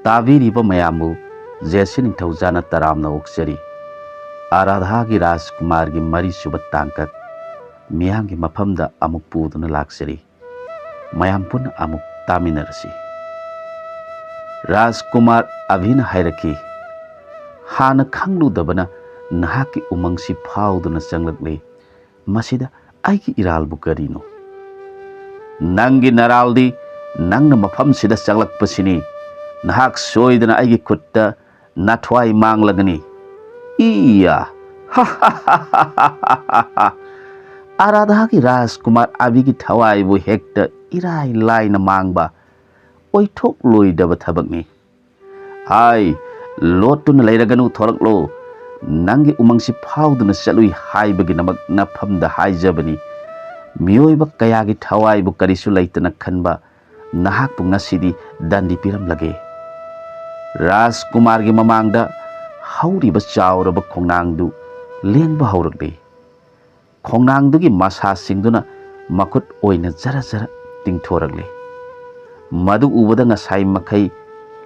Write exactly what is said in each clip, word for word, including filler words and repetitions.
ꯇꯥꯕꯤꯔꯤꯕ ꯃꯌꯥꯝꯕꯨ ꯖꯦ ꯁꯤ ꯅꯤꯡꯊꯧꯖꯥꯅ ꯇꯔꯥꯝꯅ ꯑꯣꯛꯆꯔꯤ꯫ ꯑꯔꯥꯙꯥꯒꯤ ꯔꯥꯖꯀꯨꯃꯥꯔꯒꯤ ꯃꯔꯤꯁꯨꯕ ꯇꯥꯡꯀꯛ ꯃꯤꯌꯥꯝꯒꯤ ꯃꯐꯝꯗ ꯑꯃꯨꯛ ꯄꯨꯗꯨꯅ ꯂꯥꯛꯆꯔꯤ꯫ ꯃꯌꯥꯝ ꯄꯨꯟꯅ ꯑꯃꯨꯛ ꯇꯥꯃꯤꯟꯅꯔꯁꯤ꯫ ꯔꯥꯖꯀꯨꯃꯥꯔ ꯑꯚꯤꯅ ꯍꯥꯏꯔꯛꯈꯤ, "ꯍꯥꯟꯅ ꯈꯪꯂꯨꯗꯕꯅ ꯅꯍꯥꯛꯀꯤ ꯎꯃꯪꯁꯤ ꯐꯥꯎꯗꯨꯅ ꯆꯪꯂꯛꯂꯤ꯫ ꯃꯁꯤꯗ ꯑꯩꯒꯤ ꯏꯔꯥꯜꯕꯨ ꯀꯔꯤꯅꯣ? ꯅꯪꯒꯤ ꯅꯔꯥꯜꯗꯤ ꯅꯪꯅ ꯃꯐꯝꯁꯤꯗ ꯆꯪꯂꯛꯄꯁꯤꯅꯤ꯫ ꯅꯍꯥꯛ ꯁꯣꯏꯗꯅ ꯑꯩꯒꯤ ꯈꯨꯠꯇ ꯅꯥꯊ꯭ꯋꯥꯏ ꯃꯥꯡꯂꯒꯅꯤ꯫" ꯏꯌꯥ! ꯑꯔꯥꯙꯥꯒꯤ ꯔꯥꯖꯀꯨꯃꯥꯔ ꯑꯕꯤꯒꯤ ꯊꯋꯥꯏꯕꯨ ꯍꯦꯛꯇ ꯏꯔꯥꯏ ꯂꯥꯏꯅ ꯃꯥꯡꯕ ꯑꯣꯏꯊꯣꯛꯂꯣꯏꯗꯕ ꯊꯕꯛꯅꯤ꯫ "ꯍꯥꯏ, ꯂꯣꯠꯇꯨꯅ ꯂꯩꯔꯒꯅꯨ, ꯊꯣꯔꯛꯂꯣ꯫ ꯅꯪꯒꯤ ꯎꯃꯪꯁꯤ ꯐꯥꯎꯗꯨꯅ ꯆꯠꯂꯨꯏ ꯍꯥꯏꯕꯒꯤꯗꯃꯛ ꯅꯐꯝꯗ ꯍꯥꯏꯖꯕꯅꯤ꯫ ꯃꯤꯑꯣꯏꯕ ꯀꯌꯥꯒꯤ ꯊꯋꯥꯏꯕꯨ ꯀꯔꯤꯁꯨ ꯂꯩꯇꯅ ꯈꯟꯕ ꯅꯍꯥꯛꯄꯨ ꯉꯁꯤꯗꯤ ꯗꯟꯗꯤ ꯄꯤꯔꯝꯂꯒꯦ꯫" ꯔꯥꯖꯀꯨꯃꯥꯔꯒꯤ ꯃꯃꯥꯡꯗ ꯍꯧꯔꯤꯕ ꯆꯥꯎꯔꯕ ꯈꯣꯡꯅꯥꯡꯗꯨ ꯂꯦꯡꯕ ꯍꯧꯔꯛꯂꯦ꯫ ꯈꯣꯡꯅꯥꯡꯗꯨꯒꯤ ꯃꯁꯥꯁꯤꯡꯗꯨꯅ ꯃꯈꯨꯠ ꯑꯣꯏꯅ ꯖꯔ ꯖꯔ ꯇꯤꯡꯊꯣꯔꯛꯂꯦ꯫ ꯃꯗꯨ ꯎꯕꯗ ꯉꯁꯥꯏ ꯃꯈꯩ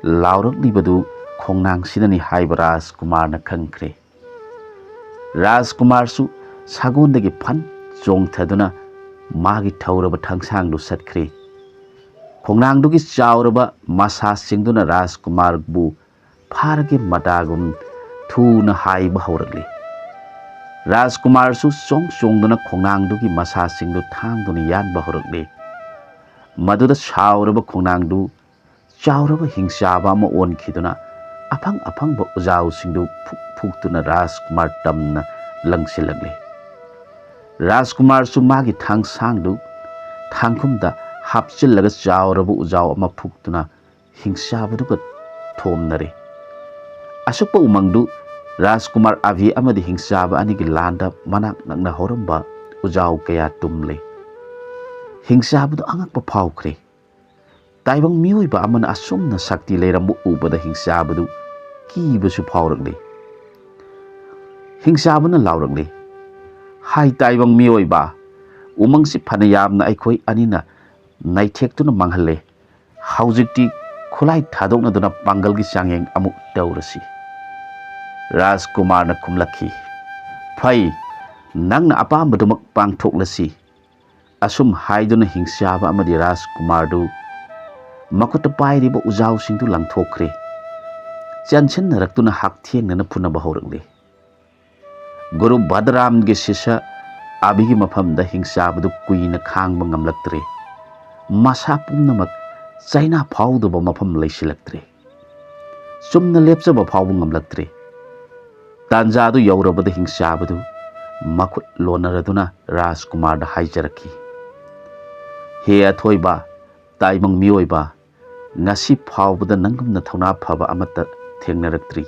ꯂꯥꯎꯔꯛꯂꯤꯕꯗꯨ ꯈꯣꯡꯅꯥꯡꯁꯤꯅꯅꯤ ꯍꯥꯏꯕ ꯔꯥꯖꯀꯨꯃꯥꯔꯅ ꯈꯪꯈ꯭ꯔꯦ꯫ ꯔꯥꯖꯀꯨꯃꯥꯔꯁꯨ ꯁꯒꯣꯜꯗꯒꯤ ꯐꯟ ꯆꯣꯡꯊꯗꯨꯅ ꯃꯥꯒꯤ ꯊꯧꯔꯕ ꯊꯥꯡꯁꯥꯡꯗꯨ ꯆꯠꯈ꯭ꯔꯦ꯫ ꯈꯣꯡꯅꯥꯡꯗꯨꯒꯤ ꯆꯥꯎꯔꯕ ꯃꯁꯥꯁꯤꯡꯗꯨꯅ ꯔꯥꯖꯀꯨꯃꯥꯔꯕꯨ ꯐꯥꯔꯒꯦ ꯃꯇꯥꯒꯨꯝ ꯊꯨꯅ ꯍꯥꯏꯕ ꯍꯧꯔꯛꯂꯤ꯫ ꯔꯥꯖꯀꯨꯃꯥꯔꯁꯨ ꯆꯣꯡ ꯆꯣꯡꯗꯨꯅ ꯈꯣꯡꯅꯥꯡꯗꯨꯒꯤ ꯃꯁꯥꯁꯤꯡꯗꯨ ꯊꯥꯡꯗꯨꯅ ꯌꯥꯟꯕ ꯍꯧꯔꯛꯂꯤ꯫ ꯃꯗꯨꯗ ꯁꯥꯎꯔꯕ ꯈꯣꯡꯅꯥꯡꯗꯨ ꯆꯥꯎꯔꯕ ꯍꯤꯡꯆꯥꯕ ꯑꯃ ꯑꯣꯟꯈꯤꯗꯨꯅ ꯑꯐꯪ ꯑꯐꯪꯕ ꯎꯖꯥꯎꯁꯤꯡꯗꯨ ꯐꯨꯛ ꯐꯨꯛꯇꯨꯅ ꯔꯥꯖꯀꯨꯃꯥꯔ ꯇꯝꯅ ꯂꯪꯁꯤꯜꯂꯛꯂꯤ꯫ ꯔꯥꯖꯀꯨꯃꯥꯔꯁꯨ ꯃꯥꯒꯤ ꯊꯥꯡꯁꯥꯡꯗꯨ ꯊꯥꯡꯈꯨꯝꯗ ꯍꯥꯞꯆꯤꯜꯂꯒ ꯆꯥꯎꯔꯕ ꯎꯖꯥꯎ ꯑꯃ ꯐꯨꯛꯇꯨꯅ ꯍꯤꯡꯆꯥꯕꯗꯨꯒ ꯊꯣꯝꯅꯔꯦ꯫ ꯑꯁꯨꯛꯄ ꯎꯃꯪꯗꯨ ꯔꯥꯖꯀꯨꯃꯥꯔ ꯑꯚꯤ ꯑꯃꯗꯤ ꯍꯤꯡꯆꯥꯕ ꯑꯅꯤꯒꯤ ꯂꯥꯟꯗ ꯃꯅꯥꯛ ꯅꯛꯅ ꯍꯧꯔꯝꯕ ꯎꯖꯥꯎ ꯀꯌꯥ ꯇꯨꯝꯂꯦ꯫ ꯍꯤꯡꯆꯥꯕꯗꯨ ꯑꯉꯛꯄ ꯐꯥꯎꯈ꯭ꯔꯦ꯫ ꯇꯥꯏꯕꯪ ꯃꯤꯑꯣꯏꯕ ꯑꯃꯅ ꯑꯁꯨꯝꯅ ꯁꯛꯇꯤ ꯂꯩꯔꯝꯕ ꯎꯕꯗ ꯍꯤꯡꯆꯥꯕꯗꯨ ꯀꯤꯕꯁꯨ ꯐꯥꯎꯔꯛꯂꯦ꯫ ꯍꯤꯡꯆꯥꯕꯅ ꯂꯥꯎꯔꯛꯂꯦ, "ꯍꯥꯏ ꯇꯥꯏꯕꯪ ꯃꯤꯑꯣꯏꯕ, ꯎꯃꯪꯁꯤ ꯐꯅ ꯌꯥꯝꯅ ꯑꯩꯈꯣꯏ ꯑꯅꯤꯅ ꯅꯩꯊꯦꯛꯇꯨꯅ ꯃꯥꯡꯍꯜꯂꯦ꯫ ꯍꯧꯖꯤꯛꯇꯤ ꯈꯨꯠꯂꯥꯏ ꯊꯥꯗꯣꯛꯅꯗꯨꯅ ꯄꯥꯡꯒꯜꯒꯤ ꯆꯥꯡꯌꯦꯡ ꯑꯃꯨꯛ ꯇꯧꯔꯁꯤ꯫ ꯔꯥꯖꯀꯨꯃꯥꯔꯅ ꯈꯨꯝꯂꯛꯈꯤ, "ꯐꯩ, ꯅꯪꯅ ꯑꯄꯥꯝꯕꯗꯨꯃꯛ ꯄꯥꯡꯊꯣꯛꯂꯁꯤ꯫" ꯑꯁꯨꯝ ꯍꯥꯏꯗꯨꯅ ꯍꯤꯡꯆꯥꯕ ꯑꯃꯗꯤ ꯔꯥꯖꯀꯨꯃꯥꯔꯗꯨ ꯃꯈꯨꯠꯇ ꯄꯥꯏꯔꯤꯕ ꯎꯖꯥꯎꯁꯤꯡꯗꯨ ꯂꯪꯊꯣꯛꯈ꯭ꯔꯦ꯫ ꯆꯦꯟꯁꯤꯟꯅꯔꯛꯇꯨꯅ ꯍꯛꯊꯦꯡꯅꯅ ꯐꯨꯅꯕ ꯍꯧꯔꯛꯂꯦ꯫ ꯒꯨꯔꯨ ꯕꯗꯔꯥꯝꯒꯤ ꯁꯤꯁ ꯑꯕꯤꯒꯤ ꯃꯐꯝꯗ ꯍꯤꯡꯆꯥꯕꯗꯨ ꯀꯨꯏꯅ ꯈꯥꯡꯕ ꯉꯝꯂꯛꯇ꯭ꯔꯦ꯫ ꯃꯁꯥ ꯄꯨꯝꯅꯃꯛ ꯆꯩꯅꯥ ꯐꯥꯎꯗꯕ ꯃꯐꯝ ꯂꯩꯁꯤꯜꯂꯛꯇ꯭ꯔꯦ꯫ ꯆꯨꯝꯅ ꯂꯦꯞꯆꯕ ꯐꯥꯎꯕ ꯉꯝꯂꯛꯇ꯭ꯔꯦ꯫ ꯇꯥꯟꯖꯥꯗꯨ ꯌꯧꯔꯕꯗ ꯍꯤꯡꯆꯥꯕꯗꯨ ꯃꯈꯨꯠ ꯂꯣꯟꯅꯔꯗꯨꯅ ꯔꯥꯖꯀꯨꯃꯥꯔꯗ ꯍꯥꯏꯖꯔꯛꯈꯤ, "ꯍꯦ ꯑꯊꯣꯏꯕ, ꯇꯥꯏꯕꯪ ꯃꯤꯑꯣꯏꯕ, ꯉꯁꯤ ꯐꯥꯎꯕꯗ ꯅꯪꯒꯨꯝꯅ ꯊꯧꯅꯥ ꯐꯕ ꯑꯃꯠꯇ ꯊꯦꯡꯅꯔꯛꯇ꯭ꯔꯤ꯫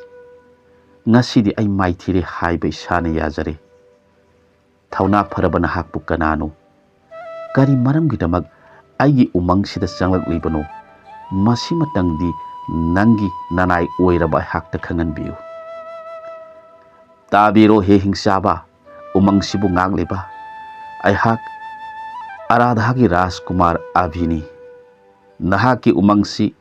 ꯉꯁꯤꯗꯤ ꯑꯩ ꯃꯥꯏꯊꯤꯔꯦ ꯍꯥꯏꯕ ꯏꯁꯥꯅ ꯌꯥꯖꯔꯦ꯫ ꯊꯧꯅꯥ ꯐꯔꯕ ꯅꯍꯥꯛꯄꯨ ꯀꯅꯥꯅꯣ? ꯀꯔꯤ ꯃꯔꯝꯒꯤꯗꯃꯛ ꯑꯩꯒꯤ ꯎꯃꯪꯁꯤꯗ ꯆꯪꯂꯛꯂꯤꯕꯅꯣ? ꯃꯁꯤꯃꯇꯪꯗꯤ ꯅꯪꯒꯤ ꯅꯅꯥꯏ ꯑꯣꯏꯔꯕ ꯑꯩꯍꯥꯛꯇ ꯈꯪꯍꯟꯕꯤꯌꯨ꯫" "ꯇꯥꯕꯤꯔꯣ ꯍꯦ ꯍꯤꯡꯆꯥꯕ, ꯎꯃꯪꯁꯤꯕꯨ ꯉꯥꯛꯂꯤꯕ ꯑꯩꯍꯥꯛ ꯑꯔꯥꯙꯥꯒꯤ ꯔꯥꯖꯀꯨꯃꯥꯔ ꯑꯚꯤꯅꯤ꯫ ꯅꯍꯥꯛꯀꯤ ꯎꯃꯪꯁꯤ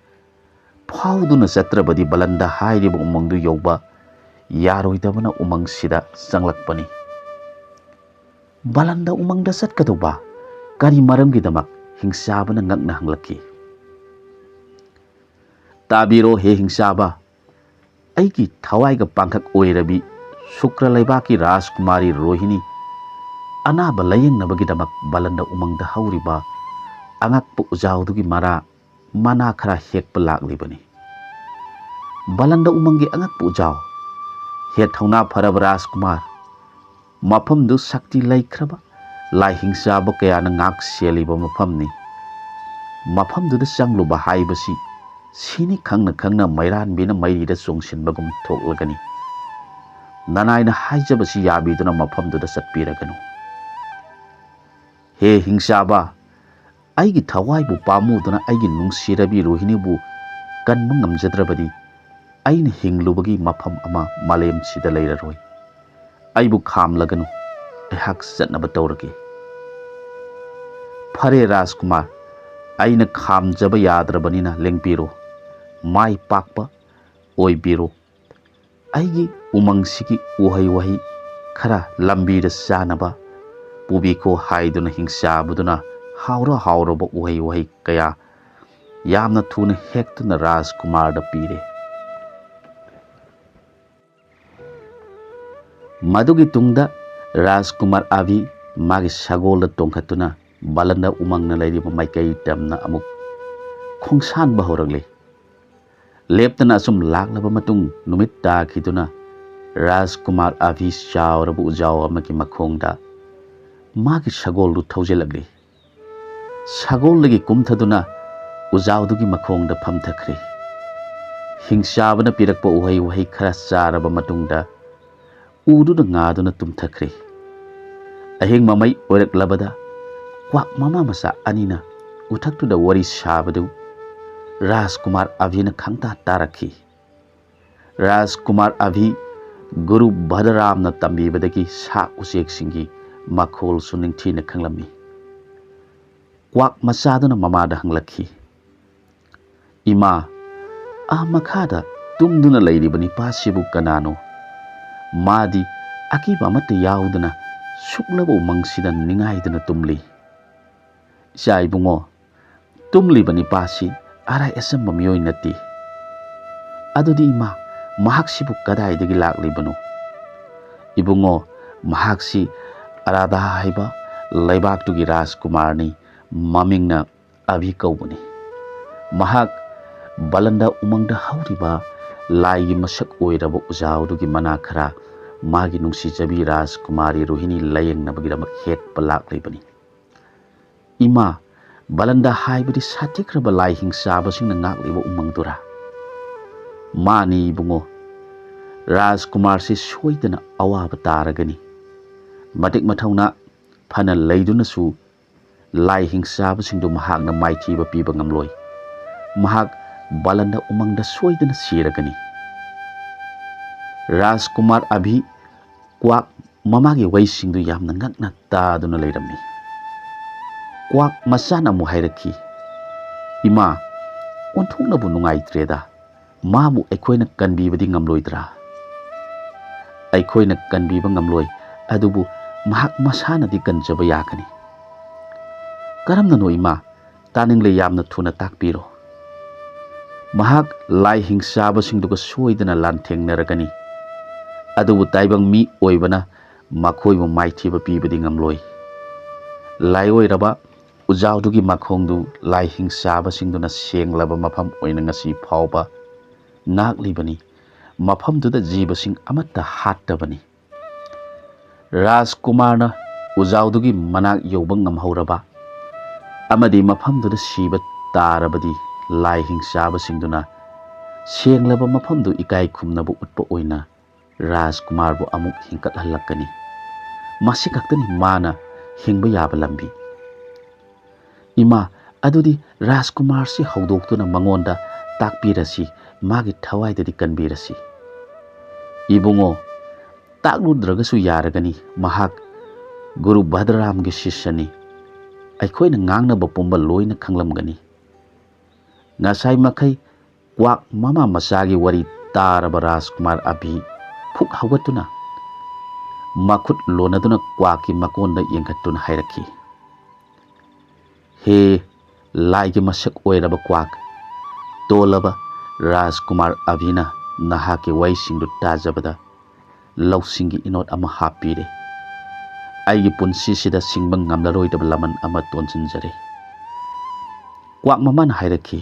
ꯐꯥꯎꯗꯨꯅ ꯆꯠꯇ꯭ꯔꯕꯗꯤ ꯕꯂꯟꯗ ꯍꯥꯏꯔꯤꯕ ꯎꯃꯪꯗꯨ ꯌꯧꯕ ꯌꯥꯔꯣꯏꯗꯕꯅ ꯎꯃꯪꯁꯤꯗ ꯆꯪꯂꯛꯄꯅꯤ꯫" "ꯕꯂꯟꯗ ꯎꯃꯪꯗ ꯆꯠꯀꯗꯧꯕ ꯀꯔꯤ ꯃꯔꯝꯒꯤꯗꯃꯛ?" ꯍꯤꯡꯆꯥꯕꯅ ꯉꯛꯅ ꯍꯪꯂꯛꯈꯤ꯫ "ꯇꯥꯕꯤꯔꯣ ꯍꯦ ꯍꯤꯡꯆꯥꯕ, ꯑꯩꯒꯤ ꯊꯋꯥꯏꯒ ꯄꯥꯡꯈꯛ ꯑꯣꯏꯔꯕꯤ ꯁꯨꯀ꯭ꯔ ꯂꯩꯕꯥꯛꯀꯤ ꯔꯥꯖꯀꯨꯃꯥꯔꯤ ꯔꯣꯍꯤꯅꯤ ꯑꯅꯥꯕ ꯂꯥꯌꯦꯡꯅꯕꯒꯤꯗꯃꯛ ꯕꯂꯟꯗ ꯎꯃꯪꯗ ꯍꯧꯔꯤꯕ ꯑꯉꯛꯄ ꯎꯖꯥꯎꯗꯨꯒꯤ ꯃꯔꯥ ꯃꯅꯥ ꯈꯔ ꯍꯦꯛꯄ ꯂꯥꯛꯂꯤꯕꯅꯤ꯫" "ꯕꯂꯟꯗ ꯎꯃꯪꯒꯤ ꯑꯉꯛꯄ ꯎꯖꯥꯎ? ꯍꯦ ꯊꯧꯅꯥ ꯐꯔꯕ ꯔꯥꯖꯀꯨꯃꯥꯔ, ꯃꯐꯝꯗꯨ ꯁꯛꯇꯤ ꯂꯩꯈ꯭ꯔꯕ ꯂꯥꯏ ꯍꯤꯡꯆꯥꯕ ꯀꯌꯥꯅ ꯉꯥꯛ ꯁꯦꯜꯂꯤꯕ ꯃꯐꯝꯅꯤ꯫ ꯃꯐꯝꯗꯨꯗ ꯆꯪꯂꯨꯕ ꯍꯥꯏꯕꯁꯤ ꯁꯤꯅꯤ ꯈꯪꯅ ꯈꯪꯅ ꯃꯩꯔꯥꯟꯕꯤꯅ ꯃꯩꯔꯤꯗ ꯆꯣꯡꯁꯤꯟꯕꯒꯨꯝ ꯊꯣꯛꯂꯒꯅꯤ꯫ ꯅꯅꯥꯏꯅ ꯍꯥꯏꯖꯕꯁꯤ ꯌꯥꯕꯤꯗꯨꯅ ꯃꯐꯝꯗꯨꯗ ꯆꯠꯄꯤꯔꯒꯅꯨ꯫" "ꯍꯦ ꯍꯤꯡꯆꯥꯕ, ꯑꯩꯒꯤ ꯊꯋꯥꯏꯕꯨ ꯄꯥꯝꯃꯨꯗꯨꯅ ꯑꯩꯒꯤ ꯅꯨꯡꯁꯤꯔꯕꯤ ꯔꯣꯍꯤꯅꯤꯕꯨ ꯀꯟꯕ ꯉꯝꯖꯗ꯭ꯔꯕꯗꯤ ꯑꯩꯅ ꯍꯤꯡꯂꯨꯕꯒꯤ ꯃꯐꯝ ꯑꯃ ꯃꯥꯂꯦꯝꯁꯤꯗ ꯂꯩꯔꯔꯣꯏ꯫ ꯑꯩꯕꯨ ꯈꯥꯝꯂꯒꯅꯨ, ꯑꯩꯍꯥꯛ ꯆꯠꯅꯕ ꯇꯧꯔꯒꯦ꯫" "ꯐꯔꯦ ꯔꯥꯖꯀꯨꯃꯥꯔ, ꯑꯩꯅ ꯈꯥꯝꯖꯕ ꯌꯥꯗ꯭ꯔꯕꯅꯤꯅ ꯂꯦꯡꯕꯤꯔꯣ꯫ ꯃꯥꯏ ꯄꯥꯛꯄ ꯑꯣꯏꯕꯤꯔꯣ꯫ ꯑꯩꯒꯤ ꯎꯃꯪꯁꯤꯒꯤ ꯎꯍꯩ ꯋꯥꯍꯩ ꯈꯔ ꯂꯝꯕꯤꯗ ꯆꯥꯅꯕ ꯄꯨꯕꯤꯈꯣ" ꯍꯥꯏꯗꯨꯅ ꯍꯤꯡꯆꯥꯕꯗꯨꯅ ꯍꯥꯎꯔ ꯍꯥꯎꯔꯕ ꯎꯍꯩ ꯋꯥꯍꯩ ꯀꯌꯥ ꯌꯥꯝꯅ ꯊꯨꯅ ꯍꯦꯛꯇꯨꯅ ꯔꯥꯖꯀꯨꯃꯥꯔꯗ ꯄꯤꯔꯦ꯫ ꯃꯗꯨꯒꯤ ꯇꯨꯡꯗ ꯔꯥꯖꯀꯨꯃꯥꯔ ꯑꯚꯤ ꯃꯥꯒꯤ ꯁꯒꯣꯜꯗ ꯇꯣꯡꯈꯠꯇꯨꯅ ꯕꯂꯟꯗ ꯎꯃꯪꯅ ꯂꯩꯔꯤꯕ ꯃꯥꯏꯀꯩ ꯇꯝꯅ ꯑꯃꯨꯛ ꯈꯣꯡꯁꯥꯟꯕ ꯍꯧꯔꯛꯂꯤ꯫ ꯂꯦꯞꯇꯅ ꯑꯁꯨꯝ ꯂꯥꯛꯂꯕ ꯃꯇꯨꯡ, ꯅꯨꯃꯤꯠ ꯇꯥꯈꯤꯗꯨꯅ ꯔꯥꯖꯀꯨꯃꯥꯔ ꯑꯚꯤ ꯆꯥꯎꯔꯕ ꯎꯖꯥꯎ ꯑꯃꯒꯤ ꯃꯈꯣꯡꯗ ꯃꯥꯒꯤ ꯁꯒꯣꯜꯗꯨ ꯊꯧꯖꯤꯜꯂꯛꯂꯤ꯫ ꯁꯒꯣꯜꯗꯒꯤ ꯀꯨꯝꯊꯗꯨꯅ ꯎꯖꯥꯎꯗꯨꯒꯤ ꯃꯈꯣꯡꯗ ꯐꯝꯊꯈ꯭ꯔꯦ꯫ ꯍꯤꯡꯆꯥꯕꯅ ꯄꯤꯔꯛꯄ ꯎꯍꯩ ꯋꯥꯍꯩ ꯈꯔ ꯆꯥꯔꯕ ꯃꯇꯨꯡꯗ, ꯎꯗꯨꯗ ꯉꯥꯗꯨꯅ ꯇꯨꯝꯊꯈ꯭ꯔꯦ꯫ ꯑꯍꯤꯡ ꯃꯃꯩ ꯑꯣꯏꯔꯛꯂꯕꯗ, ꯀ꯭ꯋꯥꯛ ꯃꯃꯥ ꯃꯆꯥ ꯑꯅꯤꯅ ꯎꯊꯛꯇꯨꯗ ꯋꯥꯔꯤ ꯁꯥꯕꯗꯨ ꯔꯥꯖꯀꯨꯃꯥꯔ ꯑꯚꯤꯅ ꯈꯪꯇꯥ ꯇꯥꯔꯛꯈꯤ꯫ ꯔꯥꯖꯀꯨꯃꯥꯔ ꯑꯚꯤ ꯒꯨꯔꯨ ꯚꯗꯔꯥꯝꯅ ꯇꯝꯕꯤꯕꯗꯒꯤ ꯁꯥ ꯎꯆꯦꯛꯁꯤꯡꯒꯤ ꯃꯈꯣꯜꯁꯨ ꯅꯤꯡꯊꯤꯅ ꯈꯪꯂꯝꯃꯤ꯫ ꯀ꯭ꯋꯥꯛ ꯃꯆꯥꯗꯨꯅ ꯃꯃꯥꯗ ꯍꯪꯂꯛꯈꯤ, "ꯏꯃꯥ, ꯑꯥ ꯃꯈꯥꯗ ꯇꯨꯝꯗꯨꯅ ꯂꯩꯔꯤꯕ ꯅꯤꯄꯥꯁꯤꯕꯨ ꯀꯅꯥꯅꯣ? ꯃꯥꯗꯤ ꯑꯀꯤꯕ ꯑꯃꯠꯇ ꯌꯥꯎꯗꯅ ꯁꯨꯛꯂꯕ ꯎꯃꯪꯁꯤꯗ ꯅꯤꯡꯉꯥꯏꯗꯨꯅ ꯇꯨꯝꯂꯤ꯫" "ꯏꯆꯥ ꯏꯕꯨꯡꯉꯣ, ꯇꯨꯝꯂꯤꯕ ꯅꯤꯄꯥꯁꯤ ꯑꯔꯥꯏ ꯑꯆꯝꯕ ꯃꯤꯑꯣꯏ ꯅꯠꯇꯦ꯫ ꯑꯗꯨꯗꯤ ꯏꯃꯥ, ꯃꯍꯥꯛꯁꯤꯕꯨ ꯀꯗꯥꯏꯗꯒꯤ ꯂꯥꯛꯂꯤꯕꯅꯣ?" "ꯏꯕꯨꯡꯉꯣ, ꯃꯍꯥꯛꯁꯤ ꯑꯔꯥꯙꯥ ꯍꯥꯏꯕ ꯂꯩꯕꯥꯛꯇꯨꯒꯤ ꯔꯥꯖꯀꯨꯃꯥꯔꯅꯤ꯫ ꯃꯃꯤꯡꯅ ꯑꯚꯤ ꯀꯧꯕꯅꯤ꯫ ꯃꯍꯥꯛ ꯕꯂꯟꯗ ꯎꯃꯪꯗ ꯍꯧꯔꯤꯕ ꯂꯥꯏꯒꯤ ꯃꯁꯛ ꯑꯣꯏꯔꯕ ꯎꯖꯥꯎꯗꯨꯒꯤ ꯃꯅꯥ ꯈꯔ ꯃꯥꯒꯤ ꯅꯨꯡꯁꯤꯖꯕꯤ ꯔꯥꯖꯀꯨꯃꯥꯔꯤ ꯔꯣꯍꯤꯅꯤ ꯂꯥꯌꯦꯡꯅꯕꯒꯤꯗꯃꯛ ꯍꯦꯛꯄ ꯂꯥꯛꯂꯤꯕꯅꯤ꯫" "ꯏꯃꯥ, ꯕꯂꯟꯗ ꯍꯥꯏꯕꯗꯤ ꯁꯥꯊꯤꯈ꯭ꯔꯕ ꯂꯥꯏ ꯍꯤꯡꯆꯥꯕꯁꯤꯡꯅ ꯉꯥꯛꯂꯤꯕ ꯎꯃꯪꯗꯨꯔꯥ?" "ꯃꯥꯅꯤ ꯏꯕꯨꯡꯉꯣ, ꯔꯥꯖꯀꯨꯃꯥꯔꯁꯤ ꯁꯣꯏꯗꯅ ꯑꯋꯥꯕ ꯇꯥꯔꯒꯅꯤ꯫ ꯃꯇꯤꯛ ꯃꯊꯧꯅꯥ ꯐꯅ ꯂꯩꯗꯨꯅꯁꯨ ꯂꯥꯏ ꯍꯤꯡꯆꯥꯕꯁꯤꯡꯗꯨ ꯃꯍꯥꯛꯅ ꯃꯥꯏꯊꯤꯕ ꯄꯤꯕ ꯉꯝꯂꯣꯏ꯫ ꯃꯍꯥꯛ ꯕꯂꯟꯗ ꯎꯃꯪꯗ ꯁꯣꯏꯗꯅ ꯁꯤꯔꯒꯅꯤ꯫" ꯔꯥꯖꯀꯨꯃꯥꯔ ꯑꯚꯤ ꯀ꯭ꯋꯥꯛ ꯃꯃꯥꯒꯤ ꯋꯥꯍꯩꯁꯤꯡꯗꯨ ꯌꯥꯝꯅ ꯉꯛꯅ ꯇꯥꯗꯨꯅ ꯂꯩꯔꯝꯃꯤ꯫ ꯀ꯭ꯋꯥꯛ ꯃꯆꯥꯅ ꯑꯃꯨꯛ ꯍꯥꯏꯔꯛꯈꯤ, "ꯏꯃꯥ, ꯑꯣꯟꯊꯣꯛꯅꯕꯨ ꯅꯨꯡꯉꯥꯏꯇ꯭ꯔꯦꯗ꯫ ꯃꯥꯕꯨ ꯑꯩꯈꯣꯏꯅ ꯀꯟꯕꯤꯕꯗꯤ ꯉꯝꯂꯣꯏꯗ꯭ꯔꯥ? ꯑꯩꯈꯣꯏꯅ ꯀꯟꯕꯤꯕ ꯉꯝꯂꯣꯏ, ꯑꯗꯨꯕꯨ ꯃꯍꯥꯛ ꯃꯁꯥꯅꯗꯤ ꯀꯟꯖꯕ ꯌꯥꯒꯅꯤ꯫ ꯀꯔꯝꯅꯅꯣ ꯏꯃꯥ? ꯇꯥꯅꯤꯡꯂꯦ, ꯌꯥꯝꯅ ꯊꯨꯅ ꯇꯥꯛꯄꯤꯔꯣ꯫ ꯃꯍꯥꯛ ꯂꯥꯏ ꯍꯤꯡꯆꯥꯕꯁꯤꯡꯗꯨꯒ ꯁꯣꯏꯗꯅ ꯂꯥꯟꯊꯦꯡꯅꯔꯒꯅꯤ꯫ ꯑꯗꯨꯕꯨ ꯇꯥꯏꯕꯪ ꯃꯤ ꯑꯣꯏꯕꯅ ꯃꯈꯣꯏꯕꯨ ꯃꯥꯏꯊꯤꯕ ꯄꯤꯕꯗꯤ ꯉꯝꯂꯣꯏ꯫ ꯂꯥꯏꯑꯣꯏꯔꯕ ꯎꯖꯥꯎꯗꯨꯒꯤ ꯃꯈꯣꯡꯗꯨ ꯂꯥꯏ ꯍꯤꯡꯆꯥꯕꯁꯤꯡꯗꯨꯅ ꯁꯦꯡꯂꯕ ꯃꯐꯝ ꯑꯣꯏꯅ ꯉꯁꯤ ꯐꯥꯎꯕ ꯉꯥꯛꯂꯤꯕꯅꯤ꯫ ꯃꯐꯝꯗꯨꯗ ꯖꯤꯕꯁꯤꯡ ꯑꯃꯠꯇ ꯍꯥꯠꯇꯕꯅꯤ꯫ ꯔꯥꯖꯀꯨꯃꯥꯔꯅ ꯎꯖꯥꯎꯗꯨꯒꯤ ꯃꯅꯥꯛ ꯌꯧꯕ ꯉꯝꯍꯧꯔꯕ ꯑꯃꯗꯤ ꯃꯐꯝꯗꯨꯗ ꯁꯤꯕ ꯇꯥꯔꯕꯗꯤ, ꯂꯥꯏ ꯍꯤꯡꯆꯥꯕꯁꯤꯡꯗꯨꯅ ꯁꯦꯡꯂꯕ ꯃꯐꯝꯗꯨ ꯏꯀꯥꯏ ꯈꯨꯝꯅꯕ ꯎꯠꯄ ꯑꯣꯏꯅ ꯔꯥꯖꯀꯨꯃꯥꯔꯕꯨ ꯑꯃꯨꯛ ꯍꯤꯡꯀꯠꯍꯜꯂꯛꯀꯅꯤ꯫ ꯃꯁꯤ ꯈꯛꯇꯅꯤ ꯃꯥꯅ ꯍꯤꯡꯕ ꯌꯥꯕ ꯂꯝꯕꯤ꯫ ꯏꯃꯥ, ꯑꯗꯨꯗꯤ ꯔꯥꯖꯀꯨꯃꯥꯔꯁꯤ ꯍꯧꯗꯣꯛꯇꯨꯅ ꯃꯉꯣꯟꯗ ꯇꯥꯛꯄꯤꯔꯁꯤ, ꯃꯥꯒꯤ ꯊꯋꯥꯏꯗꯗꯤ ꯀꯟꯕꯤꯔꯁꯤ꯫ ꯏꯕꯨꯡꯉꯣ, ꯇꯥꯛꯂꯨꯗ꯭ꯔꯒꯁꯨ ꯌꯥꯔꯒꯅꯤ, ꯃꯍꯥꯛ ꯒꯨꯔꯨ ꯚꯗ꯭ꯔꯥꯝꯒꯤ ꯁꯤꯁ꯭ꯌꯅꯤ꯫ ꯑꯩꯈꯣꯏꯅ ꯉꯥꯡꯅꯕ ꯄꯨꯝꯕ ꯂꯣꯏꯅ ꯈꯪꯂꯝꯒꯅꯤ꯫ ꯉꯁꯥꯏ ꯃꯈꯩ ꯀ꯭ꯋꯥꯛ ꯃꯃꯥ ꯃꯆꯥꯒꯤ ꯋꯥꯔꯤ ꯇꯥꯔꯕ ꯔꯥꯖꯀꯨꯃꯥꯔ ꯑꯚꯤ ꯐꯨꯛ ꯍꯧꯒꯠꯇꯨꯅ ꯃꯈꯨꯠ ꯂꯣꯟꯅꯗꯨꯅ ꯀ꯭ꯋꯥꯛꯀꯤ ꯃꯀꯣꯟꯗ ꯌꯦꯡꯈꯠꯇꯨꯅ ꯍꯥꯏꯔꯛꯈꯤ, "ꯍꯦ ꯂꯥꯏꯒꯤ ꯃꯁꯛ ꯑꯣꯏꯔꯕ ꯀ꯭ꯋꯥꯛ, ꯇꯣꯜꯂꯕ ꯔꯥꯖꯀꯨꯃꯥꯔ ꯑꯚꯤꯅ ꯅꯍꯥꯛꯀꯤ ꯋꯥꯍꯩꯁꯤꯡꯗꯨ ꯇꯥꯖꯕꯗ ꯂꯧꯁꯤꯡꯒꯤ ꯏꯅꯣꯠ ꯑꯃ ꯍꯥꯞꯄꯤꯔꯦ꯫ ꯑꯩꯒꯤ ꯄꯨꯟꯁꯤꯁꯤꯗ ꯁꯤꯡꯕ ꯉꯝꯂꯔꯣꯏꯗꯕ ꯂꯃꯟ ꯑꯃ ꯇꯣꯟꯁꯤꯟꯖꯔꯦ꯫" ꯀ꯭ꯋꯥꯛ ꯃꯃꯥꯅ ꯍꯥꯏꯔꯛꯈꯤ,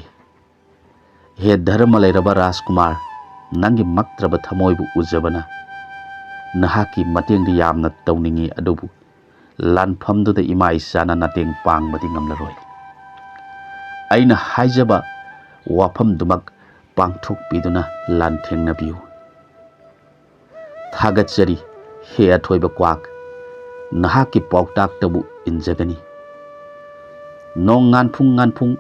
"ꯍꯦ ꯙꯔꯃ ꯂꯩꯔꯕ ꯔꯥꯖꯀꯨꯃꯥꯔ, ꯅꯪꯒꯤ ꯃꯛꯇ꯭ꯔꯕ ꯊꯃꯣꯏꯕꯨ ꯎꯖꯕꯅ ꯅꯍꯥꯛꯀꯤ ꯃꯇꯦꯡꯗꯤ ꯌꯥꯝꯅ ꯇꯧꯅꯤꯡꯏ, ꯑꯗꯨꯕꯨ ꯂꯥꯟꯐꯝꯗꯨꯗ ꯏꯃꯥ ꯏꯆꯥꯅ ꯃꯇꯦꯡ ꯄꯥꯡꯕꯗꯤ ꯉꯝꯂꯔꯣꯏ꯫ ꯑꯩꯅ ꯍꯥꯏꯖꯕ ꯋꯥꯐꯝꯗꯨꯃꯛ ꯄꯥꯡꯊꯣꯛꯄꯤꯗꯨꯅ ꯂꯥꯟꯊꯦꯡꯅꯕꯤꯌꯨ꯫" "ꯊꯥꯒꯠꯆꯔꯤ, ꯍꯦ ꯑꯊꯣꯏꯕ ꯀ꯭ꯋꯥꯛ, ꯅꯍꯥꯛꯀꯤ ꯄꯥꯎꯇꯥꯛꯇꯕꯨ ꯏꯟꯖꯒꯅꯤ꯫" ꯅꯣꯡ ꯉꯥꯟꯐꯨꯡ ꯉꯥꯟꯐꯨꯡ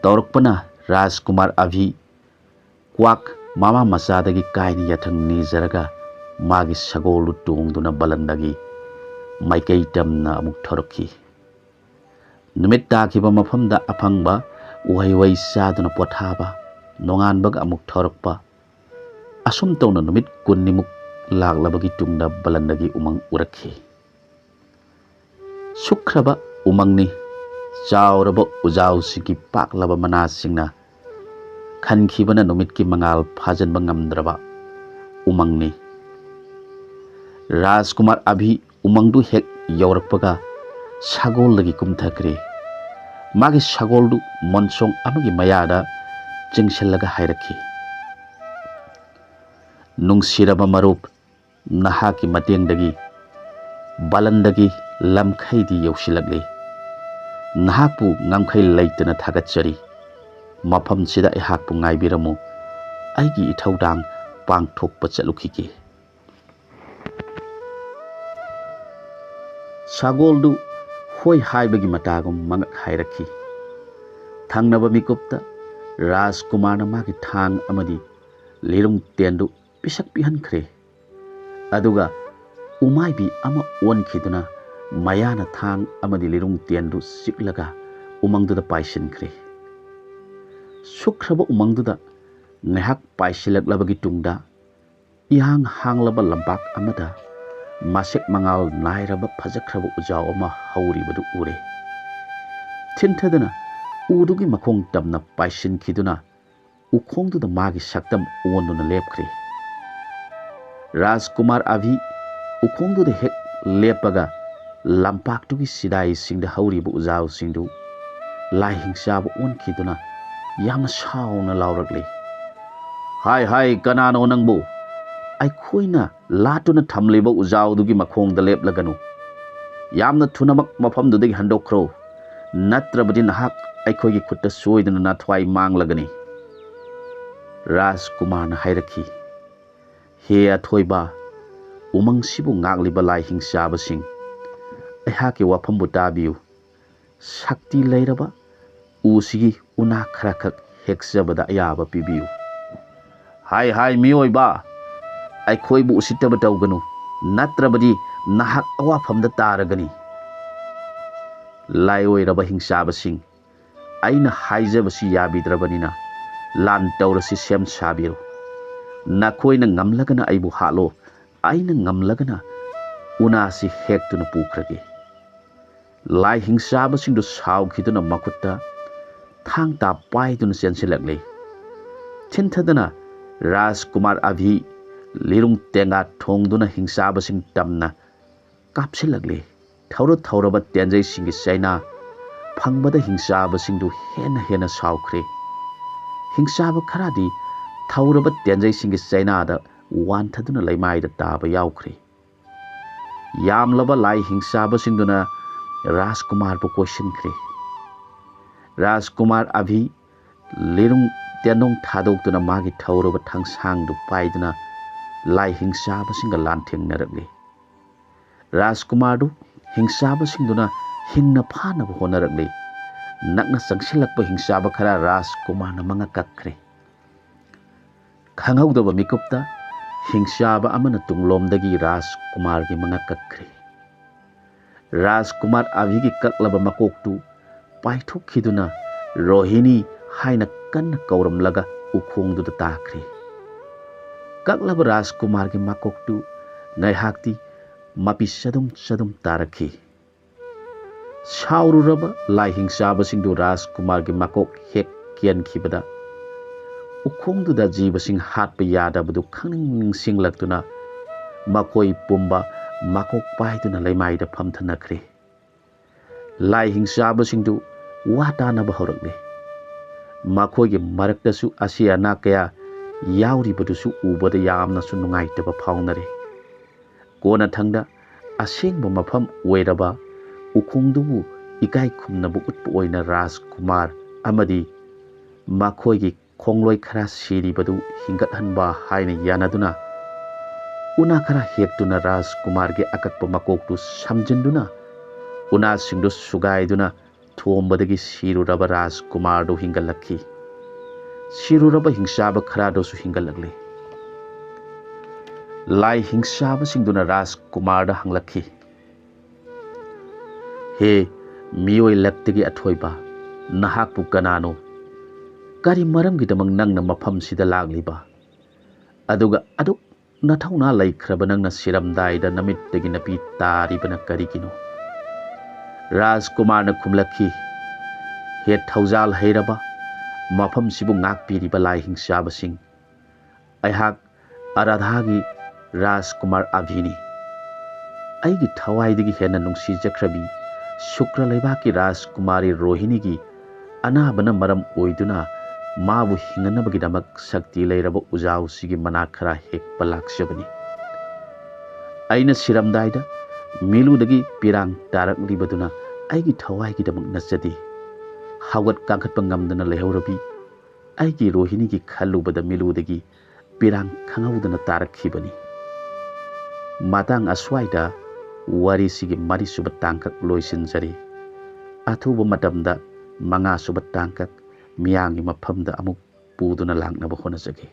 ꯇꯧꯔꯛꯄꯅ ꯔꯥꯖꯀꯨꯃꯥꯔ ꯑꯚꯤ ꯀ꯭ꯋꯥꯛ ꯃꯃꯥ ꯃꯆꯥꯗꯒꯤ ꯀꯥꯏꯅ ꯌꯥꯊꯪ ꯅꯤꯖꯔꯒ ꯃꯥꯒꯤ ꯁꯒꯣꯜꯗꯨ ꯇꯣꯡꯗꯨꯅ ꯕꯂꯟꯗꯒꯤ ꯃꯥꯏꯀꯩ ꯇꯝꯅ ꯑꯃꯨꯛ ꯊꯧꯔꯛꯈꯤ꯫ ꯅꯨꯃꯤꯠ ꯇꯥꯈꯤꯕ ꯃꯐꯝꯗ ꯑꯐꯪꯕ ꯎꯍꯩ ꯋꯥꯍꯩ ꯆꯥꯗꯨꯅ ꯄꯣꯊꯥꯕ, ꯅꯣꯡꯉꯥꯟꯕꯒ ꯑꯃꯨꯛ ꯊꯧꯔꯛꯄ, ꯑꯁꯨꯝ ꯇꯧꯅ ꯅꯨꯃꯤꯠ ꯀꯨꯟꯅꯤꯃꯨꯛ ꯂꯥꯛꯂꯕꯒꯤ ꯇꯨꯡꯗ ꯕꯂꯟꯗꯒꯤ ꯎꯃꯪ ꯎꯔꯛꯈꯤ꯫ ꯁꯨꯛꯈ꯭ꯔꯕ ꯎꯃꯪꯅꯤ꯫ ꯆꯥꯎꯔꯕ ꯎꯖꯥꯎꯁꯤꯡꯒꯤ ꯄꯥꯛꯂꯕ ꯃꯅꯥꯁꯤꯡꯅ ꯈꯟꯈꯤꯕꯅ ꯅꯨꯃꯤꯠꯀꯤ ꯃꯉꯥꯜ ꯐꯥꯖꯤꯟꯕ ꯉꯝꯗ꯭ꯔꯕ ꯎꯃꯪꯅꯤ꯫ ꯔꯥꯖꯀꯨꯃꯥꯔ ꯑꯚꯤ ꯎꯃꯪꯗꯨ ꯍꯦꯛ ꯌꯧꯔꯛꯄꯒ ꯁꯒꯣꯜꯗꯒꯤ ꯀꯨꯝꯊꯈ꯭ꯔꯦ꯫ ꯃꯥꯒꯤ ꯁꯒꯣꯜꯗꯨ ꯃꯣꯟꯁꯣꯡ ꯑꯃꯒꯤ ꯃꯌꯥꯗ ꯆꯤꯡꯁꯤꯜꯂꯒ ꯍꯥꯏꯔꯛꯈꯤ, "ꯅꯨꯡꯁꯤꯔꯕ ꯃꯔꯨꯞ, ꯅꯍꯥꯛꯀꯤ ꯃꯇꯦꯡꯗꯒꯤ ꯕꯂꯟꯗꯒꯤ ꯂꯝꯈꯩꯗꯤ ꯌꯧꯁꯤꯜꯂꯛꯂꯤ꯫ ꯅꯍꯥꯛꯄꯨ ꯉꯝꯈꯩ ꯂꯩꯇꯅ ꯊꯥꯒꯠꯆꯔꯤ꯫ ꯃꯐꯝꯁꯤꯗ ꯑꯩꯍꯥꯛꯄꯨ ꯉꯥꯏꯕꯤꯔꯝꯃꯨ꯫ ꯑꯩꯒꯤ ꯏꯊꯧꯗꯥꯡ ꯄꯥꯡꯊꯣꯛꯄ ꯆꯠꯂꯨꯈꯤꯒꯦ꯫" ꯁꯒꯣꯜꯗꯨ ꯍꯣꯏ ꯍꯥꯏꯕꯒꯤ ꯃꯇꯥꯒꯨꯝ ꯃꯉꯛ ꯍꯥꯏꯔꯛꯈꯤ꯫ ꯊꯪꯅꯕ ꯃꯤꯀꯨꯞꯇ ꯔꯥꯖꯀꯨꯃꯥꯔꯅ ꯃꯥꯒꯤ ꯊꯥꯡ ꯑꯃꯗꯤ ꯂꯤꯔꯨꯡ ꯇꯦꯟꯗꯨ ꯄꯤꯁꯛ ꯄꯤꯍꯟꯈ꯭ꯔꯦ꯫ ꯑꯗꯨꯒ ꯎꯃꯥꯏꯕꯤ ꯑꯃ ꯑꯣꯟꯈꯤꯗꯨꯅ ꯃꯌꯥꯅ ꯊꯥꯡ ꯑꯃꯗꯤ ꯂꯤꯔꯨꯡ ꯇꯦꯟꯗꯨ ꯆꯤꯛꯂꯒ ꯎꯃꯪꯗꯨꯗ ꯄꯥꯏꯁꯤꯟꯈ꯭ꯔꯦ꯫ ꯁꯨꯛꯈ꯭ꯔꯕ ꯎꯃꯪꯗꯨꯗ ꯉꯥꯏꯍꯥꯛ ꯄꯥꯏꯁꯤꯜꯂꯛꯂꯕꯒꯤ ꯇꯨꯡꯗ ꯏꯍꯥꯡ ꯍꯥꯡꯂꯕ ꯂꯝꯄꯥꯛ ꯑꯃꯗ ꯃꯁꯦꯛ ꯃꯉꯥꯜ ꯅꯥꯏꯔꯕ ꯐꯖꯈ꯭ꯔꯕ ꯎꯖꯥꯎ ꯑꯃ ꯍꯧꯔꯤꯕꯗꯨ ꯎꯔꯦ꯫ ꯊꯤꯟꯊꯗꯨꯅ ꯎꯗꯨꯒꯤ ꯃꯈꯣꯡ ꯇꯝꯅ ꯄꯥꯏꯁꯤꯟꯈꯤꯗꯨꯅ ꯎꯈꯣꯡꯗꯨꯗ ꯃꯥꯒꯤ ꯁꯛꯇꯝ ꯑꯣꯟꯗꯨꯅ ꯂꯦꯞꯈ꯭ꯔꯦ꯫ ꯔꯥꯖꯀꯨꯃꯥꯔ ꯑꯚꯤ ꯎꯈꯣꯡꯗꯨꯗ ꯍꯦꯛ ꯂꯦꯞꯄꯒ ꯂꯝꯄꯥꯛꯇꯨꯒꯤ ꯁꯤꯗꯥꯏꯁꯤꯡꯗ ꯍꯧꯔꯤꯕ ꯎꯖꯥꯎꯁꯤꯡꯗꯨ ꯂꯥꯏꯍꯤꯡꯆꯥꯕ ꯑꯣꯟꯈꯤꯗꯨꯅ ꯌꯥꯝꯅ ꯁꯥꯎꯅ ꯂꯥꯎꯔꯛꯂꯤ, "ꯍꯥꯏ ꯍꯥꯏ, ꯀꯅꯥꯅꯣ ꯅꯪꯕꯨ? ꯑꯩꯈꯣꯏꯅ ꯂꯥꯠꯇꯨꯅ ꯊꯝꯂꯤꯕ ꯎꯖꯥꯎꯗꯨꯒꯤ ꯃꯈꯣꯡꯗ ꯂꯦꯞꯂꯒꯅꯨ꯫ ꯌꯥꯝꯅ ꯊꯨꯅꯃꯛ ꯃꯐꯝꯗꯨꯗꯒꯤ ꯍꯟꯗꯣꯛꯈ꯭ꯔꯣ, ꯅꯠꯇ꯭ꯔꯕꯗꯤ ꯅꯍꯥꯛ ꯑꯩꯈꯣꯏꯒꯤ ꯈꯨꯠꯇ ꯁꯣꯏꯗꯅ ꯅꯥꯊ꯭ꯋꯥꯏ ꯃꯥꯡꯂꯒꯅꯤ꯫" ꯔꯥꯖꯀꯨꯃꯥꯔꯅ ꯍꯥꯏꯔꯛꯈꯤ, "ꯍꯦ ꯑꯊꯣꯏꯕ, ꯎꯃꯪꯁꯤꯕꯨ ꯉꯥꯛꯂꯤꯕ ꯂꯥꯏꯍꯤꯡꯆꯥꯕꯁꯤꯡ, ꯑꯩꯍꯥꯛꯀꯤ ꯋꯥꯐꯝꯕꯨ ꯇꯥꯕꯤꯌꯨ꯫ ꯁꯛꯇꯤ ꯂꯩꯔꯕ ꯎꯁꯤꯒꯤ ꯎꯅꯥ ꯈꯔꯈꯛ ꯍꯦꯛꯆꯕꯗ ꯑꯌꯥꯕ ꯄꯤꯕꯤꯌꯨ꯫ ꯍꯥꯏ ꯍꯥꯏ ꯃꯤꯑꯣꯏꯕ, ꯑꯩꯈꯣꯏꯕꯨ ꯎꯁꯤꯠꯇꯕ ꯇꯧꯒꯅꯨ, ꯅꯠꯇ꯭ꯔꯕꯗꯤ ꯅꯍꯥꯛ ꯑꯋꯥꯐꯝꯗ ꯇꯥꯔꯒꯅꯤ꯫ ꯂꯥꯏꯑꯣꯏꯔꯕ ꯍꯤꯡꯆꯥꯕꯁꯤꯡ, ꯑꯩꯅ ꯍꯥꯏꯖꯕꯁꯤ ꯌꯥꯕꯤꯗ꯭ꯔꯕꯅꯤꯅ ꯂꯥꯟ ꯇꯧꯔꯁꯤ, ꯁꯦꯝ ꯁꯥꯕꯤꯔꯣ꯫ ꯅꯈꯣꯏꯅ ꯉꯝꯂꯒꯅ ꯑꯩꯕꯨ ꯍꯥꯠꯂꯣ, ꯑꯩꯅ ꯉꯝꯂꯒꯅ ꯎꯅꯥꯁꯤ ꯍꯦꯛꯇꯨꯅ ꯄꯨꯈ꯭ꯔꯒꯦ꯫ ꯂꯥꯏ ꯍꯤꯡꯆꯥꯕꯁꯤꯡꯗꯨ ꯁꯥꯎꯈꯤꯗꯨꯅ ꯃꯈꯨꯠꯇ ꯊꯥꯡ ꯇꯥ ꯄꯥꯏꯗꯨꯅ ꯆꯦꯟꯁꯤꯜꯂꯛꯂꯤ꯫ ꯊꯤꯟꯊꯗꯅ ꯔꯥꯖꯀꯨꯃꯥꯔ ꯑꯚꯤ ꯂꯤꯔꯨꯡ ꯇꯦꯡꯒꯥ ꯊꯣꯡꯗꯨꯅ ꯍꯤꯡꯆꯥꯕꯁꯤꯡ ꯇꯝꯅ ꯀꯥꯞꯁꯤꯜꯂꯛꯂꯤ꯫ ꯊꯧꯔ ꯊꯧꯔꯕ ꯇꯦꯟꯖꯩꯁꯤꯡꯒꯤ ꯆꯩꯅꯥ ꯐꯪꯕꯗ ꯍꯤꯡꯆꯥꯕꯁꯤꯡꯗꯨ ꯍꯦꯟꯅ ꯍꯦꯟꯅ ꯁꯥꯎꯈ꯭ꯔꯦ꯫ ꯍꯤꯡꯆꯥꯕ ꯈꯔꯗꯤ ꯊꯧꯔꯕ ꯇꯦꯟꯖꯩꯁꯤꯡꯒꯤ ꯆꯩꯅꯥꯗ ꯋꯥꯟꯊꯗꯨꯅ ꯂꯩꯃꯥꯏꯗ ꯇꯥꯕ ꯌꯥꯎꯈ꯭ꯔꯦ꯫ ꯌꯥꯝꯂꯕ ꯂꯥꯏ ꯍꯤꯡꯆꯥꯕꯁꯤꯡꯗꯨꯅ ꯔꯥꯖꯀꯨꯃꯥꯔꯕꯨ ꯀꯣꯏꯁꯤꯟꯈ꯭ꯔꯦ꯫ ꯔꯥꯖꯀꯨꯃꯥꯔ ꯑꯚꯤ ꯂꯤꯔꯨꯡ ꯇꯦꯟꯗꯣꯡ ꯊꯥꯗꯣꯛꯇꯨꯅ ꯃꯥꯒꯤ ꯊꯧꯔꯕ ꯊꯥꯡꯁꯥꯡꯗꯨ ꯄꯥꯏꯗꯨꯅ ꯂꯥꯏ ꯍꯤꯡꯆꯥꯕꯁꯤꯡꯒ ꯂꯥꯟꯊꯦꯡꯅꯔꯛꯂꯤ꯫ ꯔꯥꯖꯀꯨꯃꯥꯔꯗꯨ ꯍꯤꯡꯆꯥꯕꯁꯤꯡꯗꯨꯅ ꯍꯤꯡꯅ ꯐꯥꯅꯕ ꯍꯣꯠꯅꯔꯛꯂꯤ꯫ ꯅꯛꯅ ꯆꯪꯁꯤꯜꯂꯛꯄ ꯍꯤꯡꯆꯥꯕ ꯈꯔ ꯔꯥꯖꯀꯨꯃꯥꯔꯅ ꯃꯉꯛ ꯀꯛꯈ꯭ꯔꯦ꯫ ꯈꯪꯍꯧꯗꯕ ꯃꯤꯀꯨꯞꯇ ꯍꯤꯡꯆꯥꯕ ꯑꯃꯅ ꯇꯨꯡꯂꯣꯝꯗꯒꯤ ꯔꯥꯖꯀꯨꯃꯥꯔꯒꯤ ꯃꯉꯛ ꯀꯛꯈ꯭ꯔꯦ꯫ ꯔꯥꯖꯀꯨꯃꯥꯔ ꯑꯚꯤꯒꯤ ꯀꯛꯂꯕ ꯃꯀꯣꯛꯇꯨ ꯄꯥꯏꯊꯣꯛꯈꯤꯗꯨꯅ ꯔꯣꯍꯤꯅꯤ ꯍꯥꯏꯅ ꯀꯟꯅ ꯀꯧꯔꯝꯂꯒ ꯎꯈꯣꯡꯗꯨꯗ ꯇꯥꯈ꯭ꯔꯦ꯫ ꯀꯛꯂꯕ ꯔꯥꯖꯀꯨꯃꯥꯔꯒꯤ ꯃꯀꯣꯛꯇꯨ ꯉꯥꯏꯍꯥꯛꯇꯤ ꯃꯄꯤ ꯆꯗꯨꯝ ꯆꯗꯨꯝ ꯇꯥꯔꯛꯈꯤ꯫ ꯁꯥꯎꯔꯨꯔꯕ ꯂꯥꯏ ꯍꯤꯡꯆꯥꯕꯁꯤꯡꯗꯨ ꯔꯥꯖꯀꯨꯃꯥꯔꯒꯤ ꯃꯀꯣꯛ ꯍꯦꯛ ꯀꯦꯟꯈꯤꯕꯗ ꯎꯈꯣꯡꯗꯨꯗ ꯖꯤꯕꯁꯤꯡ ꯍꯥꯠꯄ ꯌꯥꯗꯕꯗꯨ ꯈꯪꯅꯤꯡ ꯅꯤꯡꯁꯤꯡꯂꯛꯇꯨꯅ ꯃꯈꯣꯏ ꯄꯨꯝꯕ ꯃꯀꯣꯛ ꯄꯥꯏꯗꯨꯅ ꯂꯩꯃꯥꯏꯗ ꯐꯝꯊꯅꯈ꯭ꯔꯦ꯫ ꯂꯥꯏ ꯍꯤꯡꯆꯥꯕꯁꯤꯡꯗꯨ ꯋꯥ ꯇꯥꯅꯕ ꯍꯧꯔꯛꯂꯦ꯫ ꯃꯈꯣꯏꯒꯤ ꯃꯔꯛꯇꯁꯨ ꯑꯁꯤ ꯑꯅꯥ ꯀꯌꯥ ꯌꯥꯎꯔꯤꯕꯗꯨꯁꯨ ꯎꯕꯗ ꯌꯥꯝꯅꯁꯨ ꯅꯨꯡꯉꯥꯏꯇꯕ ꯐꯥꯎꯅꯔꯦ꯫ ꯀꯣꯟꯅꯊꯪꯗ ꯑꯁꯦꯡꯕ ꯃꯐꯝ ꯑꯣꯏꯔꯕ ꯎꯈꯣꯡꯗꯨꯕꯨ ꯏꯀꯥꯏ ꯈꯨꯝꯅꯕ ꯎꯠꯄ ꯑꯣꯏꯅ ꯔꯥꯖꯀꯨꯃꯥꯔ ꯑꯃꯗꯤ ꯃꯈꯣꯏꯒꯤ ꯈꯣꯡꯂꯣꯏ ꯈꯔ ꯁꯤꯔꯤꯕꯗꯨ ꯍꯤꯡꯒꯠꯍꯟꯕ ꯍꯥꯏꯅ ꯌꯥꯅꯗꯨꯅ ꯎꯅꯥ ꯈꯔ ꯍꯦꯛꯇꯨꯅ ꯔꯥꯖꯀꯨꯃꯥꯔꯒꯤ ꯑꯀꯛꯄ ꯃꯀꯣꯛꯇꯨ ꯁꯝꯖꯤꯟꯗꯨꯅ ꯎꯅꯥꯁꯤꯡꯗꯨ ꯁꯨꯒꯥꯏꯗꯨꯅ ꯊꯣꯝꯕꯗꯒꯤ ꯁꯤꯔꯨꯔꯕ ꯔꯥꯖꯀꯨꯃꯥꯔꯗꯨ ꯍꯤꯡꯒꯠꯂꯛꯈꯤ꯫ ꯁꯤꯔꯨꯔꯕ ꯍꯤꯡꯆꯥꯕ ꯈꯔꯗꯨꯁꯨ ꯍꯤꯡꯒꯠꯂꯛꯂꯤ꯫ ꯂꯥꯏ ꯍꯤꯡꯆꯥꯕꯁꯤꯡꯗꯨꯅ ꯔꯥꯖꯀꯨꯃꯥꯔꯗ ꯍꯪꯂꯛꯈꯤ, "ꯍꯦ ꯃꯤꯑꯣꯏ ꯂꯛꯇꯒꯤ ꯑꯊꯣꯏꯕ, ꯅꯍꯥꯛꯄꯨ ꯀꯅꯥꯅꯣ? ꯀꯔꯤ ꯃꯔꯝꯒꯤꯗꯃꯛ ꯅꯪꯅ ꯃꯐꯝꯁꯤꯗ ꯂꯥꯛꯂꯤꯕ? ꯑꯗꯨꯒ ꯑꯗꯨꯛ ꯅꯊꯧꯅꯥ ꯂꯩꯈ꯭ꯔꯕ ꯅꯪꯅ ꯁꯤꯔꯝꯗꯥꯏꯗ ꯅꯃꯤꯠꯇꯒꯤ ꯅꯄꯤ ꯇꯥꯔꯤꯕꯅ ꯀꯔꯤꯒꯤꯅꯣ?" ꯔꯥꯖꯀꯨꯃꯥꯔꯅ ꯈꯨꯝꯂꯛꯈꯤ, "ꯍꯦ ꯊꯧꯖꯥꯜ ꯍꯩꯔꯕ, ꯃꯐꯝꯁꯤꯕꯨ ꯉꯥꯛꯄꯤꯔꯤꯕ ꯂꯥꯏ ꯍꯤꯡꯆꯥꯕꯁꯤꯡ, ꯑꯩꯍꯥꯛ ꯑꯔꯥꯙꯥꯒꯤ ꯔꯥꯖꯀꯨꯃꯥꯔ ꯑꯚꯤꯅꯤ꯫ ꯑꯩꯒꯤ ꯊꯋꯥꯏꯗꯒꯤ ꯍꯦꯟꯅ ꯅꯨꯡꯁꯤꯖꯈ꯭ꯔꯕꯤ ꯁꯨꯀ꯭ꯔ ꯂꯩꯕꯥꯛꯀꯤ ꯔꯥꯖꯀꯨꯃꯥꯔꯤ ꯔꯣꯍꯤꯅꯤꯒꯤ ꯑꯅꯥꯕꯅ ꯃꯔꯝ ꯑꯣꯏꯗꯨꯅ ꯃꯥꯕꯨ ꯍꯤꯡꯍꯟꯅꯕꯒꯤꯗꯃꯛ ꯁꯛꯇꯤ ꯂꯩꯔꯕ ꯎꯖꯥꯎꯁꯤꯒꯤ ꯃꯅꯥ ꯈꯔ ꯍꯦꯛꯄ ꯂꯥꯛꯆꯕꯅꯤ꯫ ꯑꯩꯅ ꯁꯤꯔꯝꯗꯥꯏꯗ ꯃꯤꯂꯨꯗꯒꯤ ꯄꯤꯔꯥꯡ ꯇꯥꯔꯛꯂꯤꯕꯗꯨꯅ ꯑꯩꯒꯤ ꯊꯋꯥꯏꯒꯤꯗꯃꯛ ꯅꯠꯆꯗꯦ꯫ ꯍꯧꯒꯠ ꯀꯥꯡꯈꯠꯄ ꯉꯝꯗꯅ ꯂꯩꯍꯧꯔꯕꯤ ꯑꯩꯒꯤ ꯔꯣꯍꯤꯅꯤꯒꯤ ꯈꯜꯂꯨꯕꯗ ꯃꯤꯂꯨꯗꯒꯤ ꯄꯤꯔꯥꯡ ꯈꯪꯍꯧꯗꯅ ꯇꯥꯔꯛꯈꯤꯕꯅꯤ꯫" ꯃꯇꯥꯡ ꯑꯁ꯭ꯋꯥꯏꯗ ꯋꯥꯔꯤꯁꯤꯒꯤ ꯃꯔꯤꯁꯨꯕ ꯇꯥꯡꯀꯛ ꯂꯣꯏꯁꯤꯟꯖꯔꯤ꯫ ꯑꯊꯨꯕ ꯃꯇꯝꯗ ꯃꯉꯥꯁꯨꯕ ꯇꯥꯡꯀꯛ ꯃꯤꯌꯥꯝꯒꯤ ꯃꯐꯝꯗ ꯑꯃꯨꯛ ꯄꯨꯗꯨꯅ ꯂꯥꯛꯅꯕ ꯍꯣꯠꯅꯖꯒꯦ꯫